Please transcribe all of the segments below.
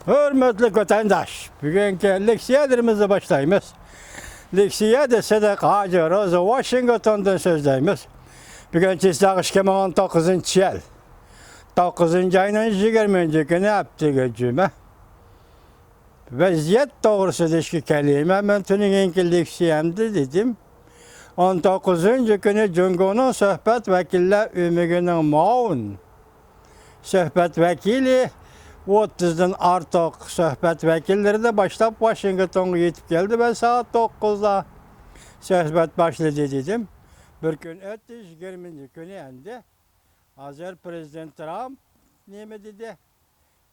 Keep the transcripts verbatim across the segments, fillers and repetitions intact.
ھۆرمەتلىك ۋەتەنداش، بۈگۈنكى لېكسىيەلىرىمىزنى باشلايمىز. لېكسىيەدە سىدىق ھاجى روزى ۋاشىنگتوندىن سۆزلەيمىز. بۈگۈن چىسلاق ئىككى مىڭ ئون توققۇزىنچى يىل، توققۇزىنچى ئاينىڭ يىگىرمىنچى كۈنى، ھەپتىگە جۈمە. ۋەزىيەت توغرىسىدا ئىككى كەلىمە مەن تۈنۈگۈنكى لېكسىيەمدە دېدىم. ئون توققۇزىنچى كۈنى جۇڭگونىڭ سۆھبەت ۋەكىللەر ئۆمىكىنىڭ مۇئاۋىن سۆھبەت ۋەكىلى، ئوتتۇزدىن ئارتۇق سۆھبەت ۋەكىللىرىنى باشلاپ ۋاشىنگتونغا يېتىپ كەلدى ۋە سائەت توققۇزدا سۆھبەت باشلىدى دېدىم. بىر كۈن ئۆتتى، يىگىرمىنچى كۈنى ئەمدى. ھازىر پرېزىدېنت ترامپ نېمە دېدى؟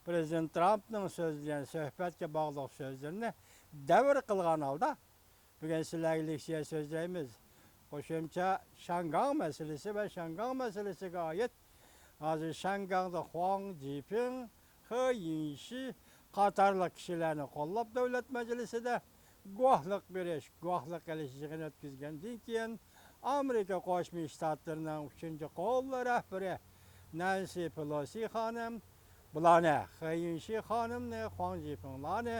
پرېزىدېنت ترامپنىڭ سۆزلىگەن سۆھبەتكە باغلىق سۆزلىرىنى دەۋر قىلغان ھالدا بۈگۈن سىلەرگە لېكسىيە سۆزلەيمىز. قوشۇمچە شياڭگاڭ مەسىلىسى ۋە شياڭگاڭ مەسىلىسىگە ئائىت. ھازىر شياڭگاڭدا خۇاڭ جىپىڭ، خې يىنشى قاتارلىق كىشىلەرنى قوللاپ دۆلەت مەجلىسىدە گۇۋاھلىق بېرىش، گۇۋاھلىق ئېلىش يىغىنى ئۆتكۈزگەندىن كېيىن، ئامېرىكا قوشما شتاتلىرىنىڭ ئۈچىنچى قول رەھبىرى نەنسى پېلوسى خانىم بۇلارنى، خې يىنشى خانىمنى، خۇاڭ جىپىڭلارنى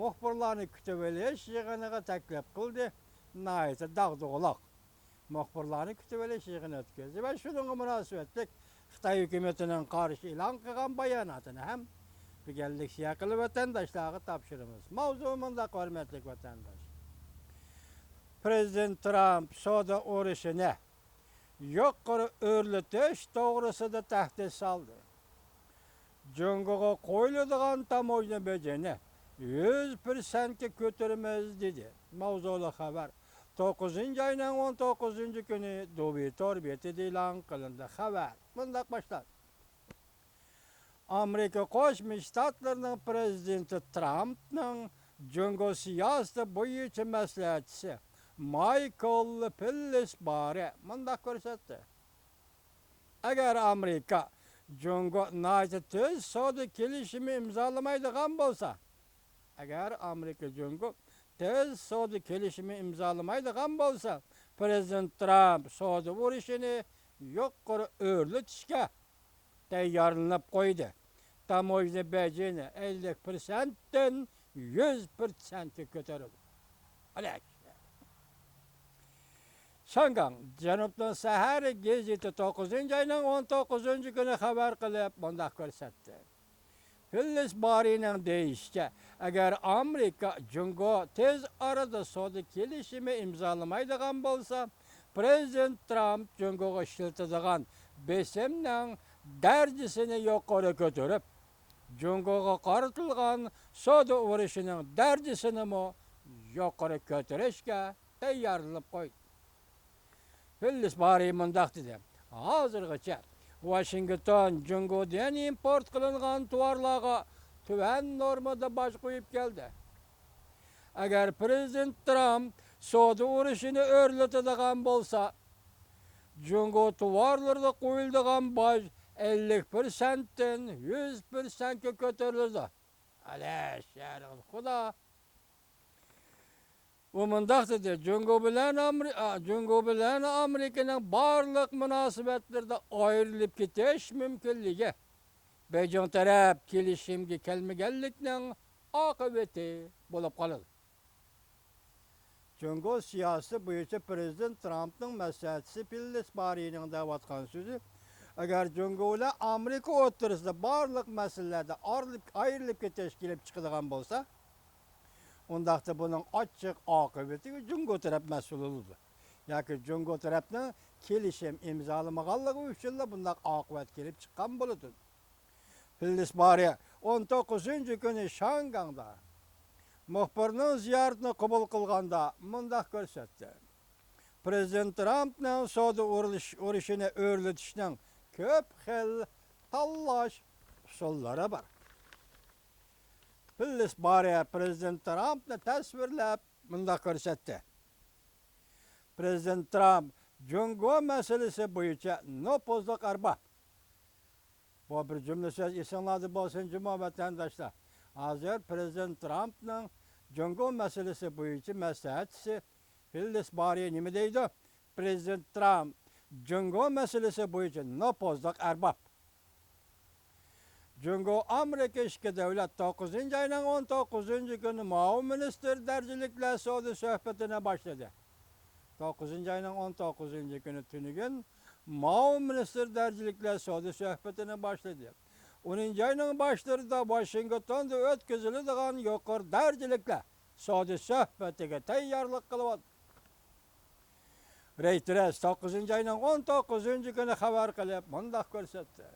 مۇخبىرلارنى كۈتۈۋېلىش يىغىنىغا تەكلىپ قىلدى. ناھايىتى داغدۇغىلىق مۇخبىرلارنى كۈتۈۋېلىش يىغىنى ئۆتكۈزدى ۋە شۇنىڭغا مۇناسىۋەتلىك خىتاي ھۆكۈمىتىنىڭ قارشى ئېلان قىلغان باياناتىنى ھەم بۈگۈن لېكسىيە قىلىپ ۋەتەنداشلارغا تاپشۇرىمىز. ماۋزۇ مۇنداق، ھۆرمەتلىك ۋەتەنداش. پرېزىدېنت ترامپ سودا ئۇرۇشىنى يۇقىرى ئۆرلىتىش توغرىسىدا تەھدىت سالدى. جۇڭگوغا قويۇلىدىغان تاموژنا بېجىنى يۈز پىرسەنتكە كۆتۈرىمىز، دېدى. ماۋزۇلۇق خەۋەر توققۇزىنچى ئاينىڭ ئون توققۇزىنچى كۈنى دۇبى تور بېتىدە ئېلان قىلىندى. خەۋەر مۇنداق باشلاندى. ئامېرىكا قوشما شتاتلىرىنىڭ پرېزىدېنتى ترامپنىڭ جۇڭگو سىياسىتى بويىچە مەسلىھەتچىسى مايكل پېللىسبارى مۇنداق كۆرسەتتى. ئەگەر ئامېرىكا جۇڭگو ناھايىتى تېز سودا كېلىشىمى ئىمزالىمايدىغان بولسا، ئەگەر ئامېرىكا جۇڭگو تېز سودا كېلىشىمى ئىمزالىمايدىغان بولسا، پرېزىدېنت ترامپ سودا ئۇرۇشىنى يۇقىرى ئۆرلىتىشكە تەييارلىنىپ قويدى. تاموژنا بېجىنى ئەللىك پىرسەنتتىن يۈز پىرسەنتكە كۆتۈرىدۇ. ئەلەك. شياڭگاڭ جەنۇبنىڭ سەھەر گېزىتى توققۇزىنچى ئاينىڭ ئون توققۇزىنچى كۈنى خەۋەر قىلىپ مۇنداق كۆرسەتتى. پېللىسبارىنىڭ دېيىشىچە، ئەگەر ئامېرىكا جۇڭگو تېز ئارىدا سودا كېلىشىمى ئىمزالىمايدىغان بولسا، پرېزىدېنت ترامپ جۇڭگوغا ئىشلىتىدىغان بېسىمنىڭ دەرىجىسىنى يۇقىرى كۆتۈرۈپ، جۇڭگوغا قارىتىلغان سودا ئۇرۇشىنىڭ دەرىجىسىنىمۇ يۇقىرى كۆتۈرۈشكە تەييارلىنىپ قويدى. پېللىسبارى مۇنداق دېدى، ھازىرغىچە ۋاشىنگتون جۇڭگودىن ئىمپورت قىلىنغان تاۋارلارغا تۆۋەن نورمىدا باج قويۇپ كەلدى. ئەگەر پرېزىدېنت ترامپ سودا ئۇرۇشىنى ئۆرلىتىدىغان بولسا، جۇڭگو تاۋارلىرىغا قويۇلىدىغان باج ئەللىك پىرسەنتتىن يۈز پىرسەنتكە كۆتۈرۈلىدۇ. ئەلەش يارىغىن خۇدا. ئۇ مۇنداق دېدى، جۇڭگو بىلەن ئامېرى-، ئا، جۇڭگو بىلەن ئامېرىكىنىڭ بارلىق مۇناسىۋەتلىرىدە ئايرىلىپ كېتىش مۇمكىنلىكى بېيجىڭ تەرەپ كېلىشىمگە كەلمىگەنلىكنىڭ ئاقىۋىتى بولۇپ قالىدۇ. جۇڭگو سىياسىتى بويىچە پرېزىدېنت ترامپنىڭ مەسلىھەتچىسى پېللىسبارىنىڭ دەۋاتقان سۆزى، ئەگەر جۇڭگو بىلەن ئامېرىكا ئوتتۇرىسىدا بارلىق مەسىلىلەردە ئارىلىپ-، ئايرىلىپ كېتىش كېلىپ چىقىدىغان بولسا، ئۇنداقتا بۇنىڭ ئاچچىق ئاقىۋىتىگە جۇڭگو تەرەپ مەسئۇل بولىدۇ. ياكى جۇڭگو تەرەپنىڭ كېلىشىم ئىمزالىمىغانلىقى ئۈچۈنلا بۇنداق ئاقىۋەت كېلىپ چىققان بولىدۇ. پېللىسبارى ئون توققۇزىنچى كۈنى شياڭگاڭدا مۇخبىرنىڭ زىيارىتىنى قوبۇل قىلغاندا مۇنداق كۆرسەتتى. پرېزىدېنت ترامپنىڭ سودا ئۇرۇش-، ئۇرۇشىنى ئۆرلىتىشنىڭ كۆپ خىل تاللاش ئۇسۇللىرى بار. پېللىسبارى پرېزىدېنت ترامپنى تەسۋىرلەپ مۇنداق كۆرسەتتى. پرېزىدېنت ترامپ جۇڭگو مەسىلىسى بويىچە نوپۇزلۇق ئەرباب. بۇ بىر جۈملە سۆز ئېسىڭلاردا بولسۇن جۇمۇ ۋەتەنداشلار. ھازىر پرېزىدېنت ترامپنىڭ جۇڭگو مەسىلىسى بويىچە مەسلىھەتچىسى پېللىسبارى نېمە دەيدۇ؟ پرېزىدېنت ترامپ جۇڭگو مەسىلىسى بويىچە نوپۇزلۇق ئەرباب. جۇڭگو ئامېرىكا ئىككى دۆلەت توققۇزىنچى ئاينىڭ ئون توققۇزىنچى كۈنى مۇئاۋىن مىنىستىر دەرىجىلىكلەر سودا سۆھبىتىنى باشلىدى. توققۇزىنچى ئاينىڭ ئون توققۇزىنچى كۈنى تۈنۈگۈن مۇئاۋىن مىنىستىر دەرىجىلىكلەر سودا سۆھبىتىنى باشلىدى. ئونىنچى ئاينىڭ باشلىرىدا ۋاشىنگتوندا ئۆتكۈزۈلىدىغان يۇقىرى دەرىجىلىكلەر سودا سۆھبىتىگە تەييارلىق قىلىۋاتىدۇ. رېيتېرس توققۇزىنچى ئاينىڭ ئون توققۇزىنچى كۈنى خەۋەر قىلىپ مۇنداق كۆرسەتتى.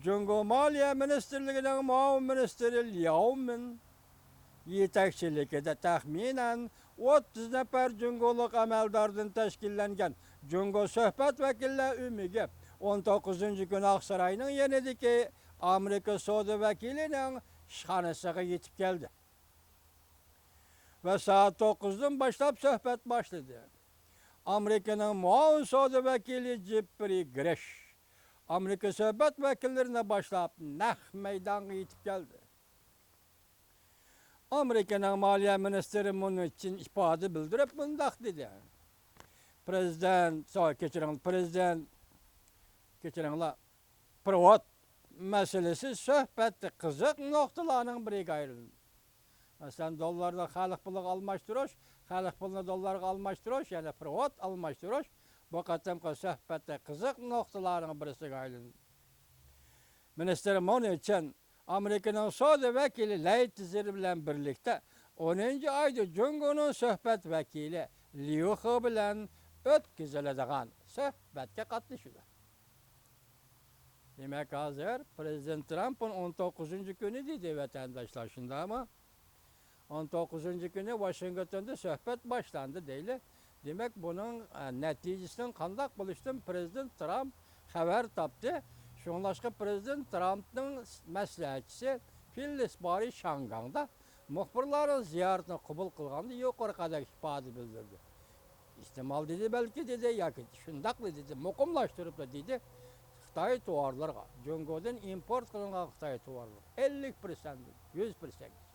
جۇڭگو مالىيە مىنىستىرلىكىنىڭ مۇئاۋىن مىنىستىرى لياۋ مىن يېتەكچىلىكىدە تەخمىنەن ئوتتۇز نەپەر جۇڭگولۇق ئەمەلداردىن تەشكىللەنگەن جۇڭگو سۆھبەت ۋەكىللەر ئۆمىكى ئون توققۇزىنچى كۈنى ئاقساراينىڭ يېنىدىكى ئامېرىكا سودا ۋەكىلىنىڭ ئىشخانىسىغا يېتىپ كەلدى. ۋە سائەت توققۇزدىن باشلاپ سۆھبەت باشلىدى. ئامېرىكىنىڭ مۇئاۋىن سودا ۋەكىلى جېپفرى گرېش ئامېرىكا سۆھبەت ۋەكىللىرىنى باشلاپ نەق مەيدانغا يېتىپ كەلدى. ئامېرىكىنىڭ مالىيە مىنىستىرى مۇن چىن ئىپادە بىلدۈرۈپ مۇنداق دېدى: پرېزىدېنت، سو-، كەچۈرۈڭ، پرېزىدېنت، كەچۈرۈڭلار، پروۋود مەسىلىسى سۆھبەتتە قىزىق نۇقتىلارنىڭ بىرىگە ئايلىندى. مەسىلەن، دوللارنى خەلق پۇلىغا ئالماشتۇرۇش، خەلق پۇلىنى دوللارغا ئالماشتۇرۇش، يەنى پروۋود ئالماشتۇرۇش بۇ قېتىمقى سۆھبەتتە قىزىق نۇقتىلارنىڭ بىرسىگە ئايلىندى. مىنىستىر مون چىن ئامېرىكىنىڭ سودا ۋەكىلى لەي تىزېر بىلەن بىرلىكتە ئونىنچى ئايدا جۇڭگونىڭ سۆھبەت ۋەكىلى ليۇ خې بىلەن ئۆتكۈزۈلىدىغان سۆھبەتكە قاتنىشىدۇ. دېمەك، ھازىر پرېزىدېنت ترامپ بۇنى ئون توققۇزىنچى كۈنى دېدى، ۋەتەنداشلار، شۇنداقمۇ؟ ئون توققۇزىنچى كۈنى ۋاشىنگتوندا سۆھبەت باشلاندى دەيلى. دېمەك، بۇنىڭ، ئە، نەتىجىسىنىڭ قانداق بولۇشىدىن پرېزىدېنت ترامپ خەۋەر تاپتى. شۇڭلاشقا پرېزىدېنت ترامپنىڭ مەسلىھەتچىسى فىللىس بارى شياڭگاڭدا مۇخبىرلارنىڭ زىيارىتىنى قوبۇل قىلغاندا يۇقىرىقىدەك ئىپادە بىلدۈردى. ئېھتىمال دېدى، بەلكى دېدى، ياكى شۇنداقلا دېدى، مۇقىملاشتۇرۇپلا دېدى. خىتاي توۋارلىرىغا، جۇڭگودىن ئىمپورت قىلىنغان خىتاي توۋارلىرىغا ئەللىك پىرسەنت، يۈز پىرسەنت